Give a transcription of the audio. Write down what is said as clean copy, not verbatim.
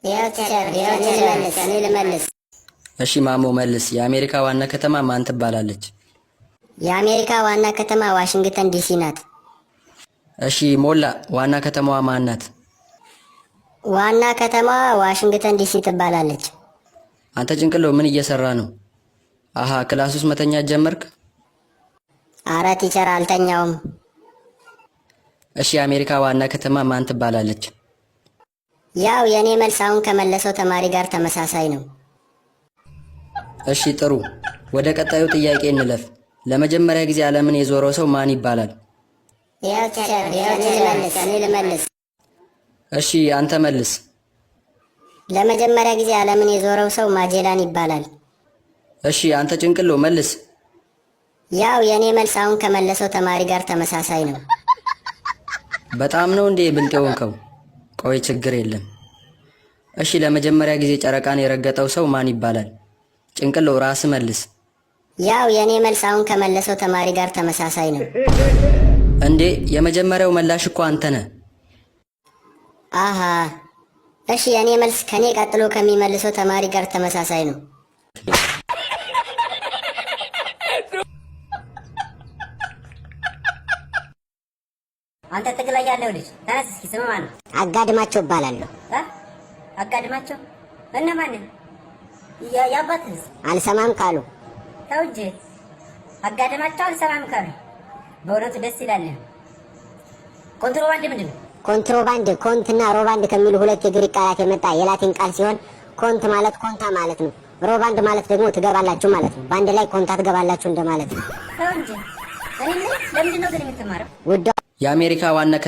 ያው teacher፣ እኔ ልመልስ። እሺ ማሞ መልስ። የአሜሪካ ዋና ከተማ ማን ትባላለች? የአሜሪካ ዋና ከተማ ዋሽንግተን ዲሲ ናት። እሺ ሞላ፣ ዋና ከተማዋ ማን ናት? ዋና ከተማዋ ዋሽንግተን ዲሲ ትባላለች። አንተ ጭንቅሎ ምን እየሰራ ነው? አሃ፣ class ውስጥ መተኛት ጀመርክ? አረ teacher፣ አልተኛውም። እሺ የአሜሪካ ዋና ከተማ ማን ትባላለች? ያው የእኔ መልስ አሁን ከመለሰው ተማሪ ጋር ተመሳሳይ ነው። እሺ ጥሩ፣ ወደ ቀጣዩ ጥያቄ እንለፍ። ለመጀመሪያ ጊዜ ዓለምን የዞረው ሰው ማን ይባላል? ያው teacher፣ እኔ ልመልስ። እሺ አንተ መልስ። ለመጀመሪያ ጊዜ ዓለምን የዞረው ሰው ማጄላን ይባላል። እሺ አንተ ጭንቅሎ መልስ። ያው የእኔ መልስ አሁን ከመለሰው ተማሪ ጋር ተመሳሳይ ነው። በጣም ነው እንዴ ብልጥ የሆንከው? ቆይ ችግር የለም። እሺ ለመጀመሪያ ጊዜ ጨረቃን የረገጠው ሰው ማን ይባላል? ጭንቅሎ ራስ መልስ። ያው የእኔ መልስ አሁን ከመለሰው ተማሪ ጋር ተመሳሳይ ነው። እንዴ፣ የመጀመሪያው መላሽ እኮ አንተ ነህ። አሃ፣ እሺ የእኔ መልስ ከኔ ቀጥሎ ከሚመልሰው ተማሪ ጋር ተመሳሳይ ነው። አንተ ጥግ ላይ ያለው ልጅ ተነስ እስኪ። ስም ማን ነው? አጋድማቸው እባላለሁ። እ? አጋድማቸው እና ማን? የአባትህስ? አልሰማም ካሉ። ተው እንጂ፣ አጋድማቸው አልሰማም ካሉ በእውነቱ ደስ ይላል። ኮንትሮባንድ ምንድን ነው? ኮንትሮባንድ ኮንትና ሮባንድ ከሚሉ ሁለት የግሪክ ቃላት የመጣ የላቲን ቃል ሲሆን ኮንት ማለት ኮንታ ማለት ነው። ሮባንድ ማለት ደግሞ ትገባላችሁ ማለት ነው። በአንድ ላይ ኮንታ ትገባላችሁ እንደማለት ነው። ተው እንጂ። እኔ የምልህ ለምንድን ነው ግን የምትማረው? ውዷ የአሜሪካ ዋና ከተማ